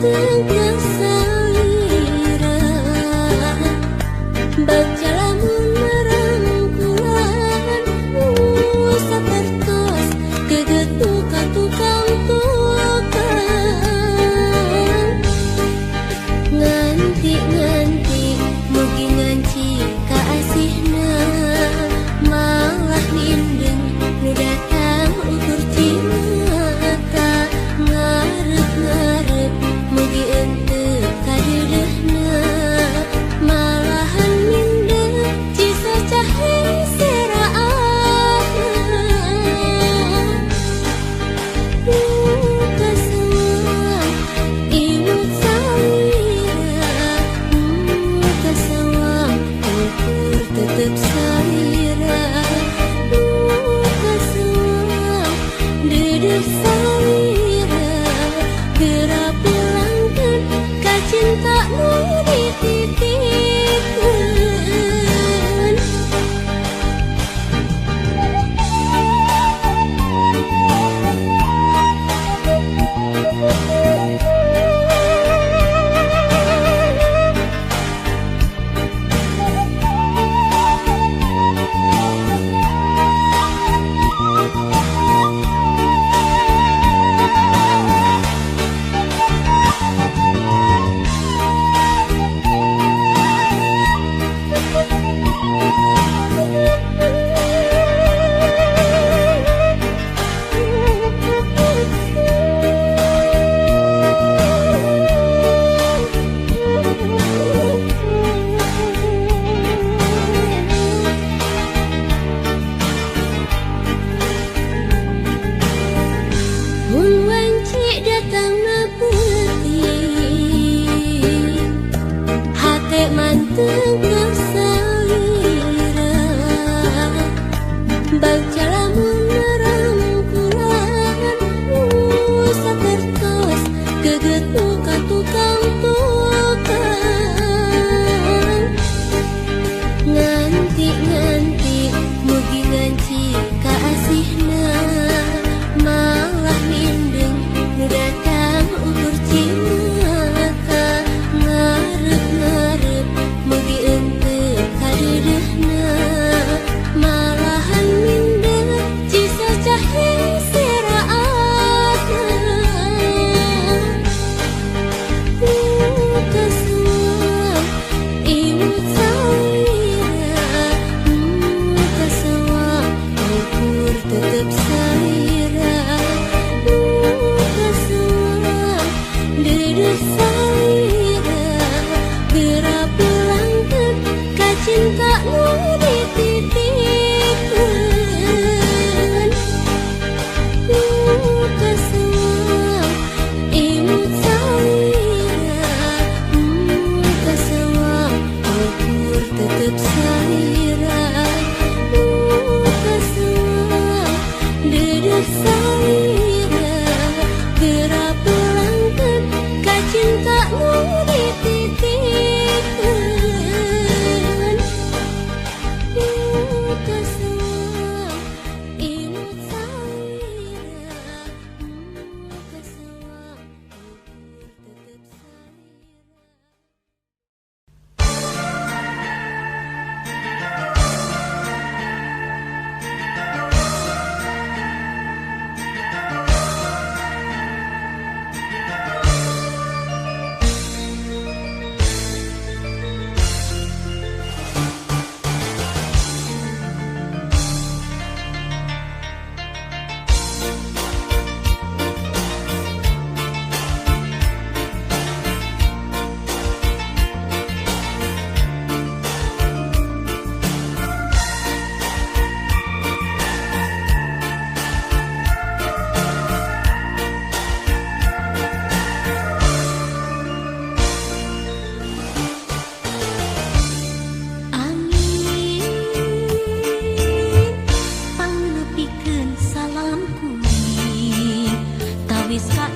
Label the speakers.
Speaker 1: manteng ka salira Bagja lamun merangkulan sapertos gegetu ka tukang tukang Nganti-nganti mugi nganci ka asihna malah mindeng nu datang ukur cimata ngarep-ngarep mugi henteu kadeudeuhna malahan mindeng cisacah seraatna Nu kasawang imut salira Nu kasawang ukur tetep salira Nu kasawang deudeuh salira Geura pulangkeun ka cinta nu dititipkeun Mun wanci datangna peuting Hate manteng ka salira Bagja lamun merangkulan sapertos gegetu ka tukang tukang Nganti-nganti mugi nganci ka asihna malah mindeng nu datang ukur cimata ngarep-ngarep mugi henteu kadeudeuhna malahan mindeng cisacah seraatna Nu kasawang imut salira Nu kasawang ukur tetep salira Nu kasawang deudeuh salira Geura pulangkeun ka cinta nu dititipkeun Nu kasawang imut salira Nu kasawang ukur tetep salira Nu kasawang deudeuh salira Geura pulangkeun ka cinta nu dititipkeun Nu kasawang imut salira Nu kasawang ukur tetep salira Amin pangnepikeun salam kuring tawis ka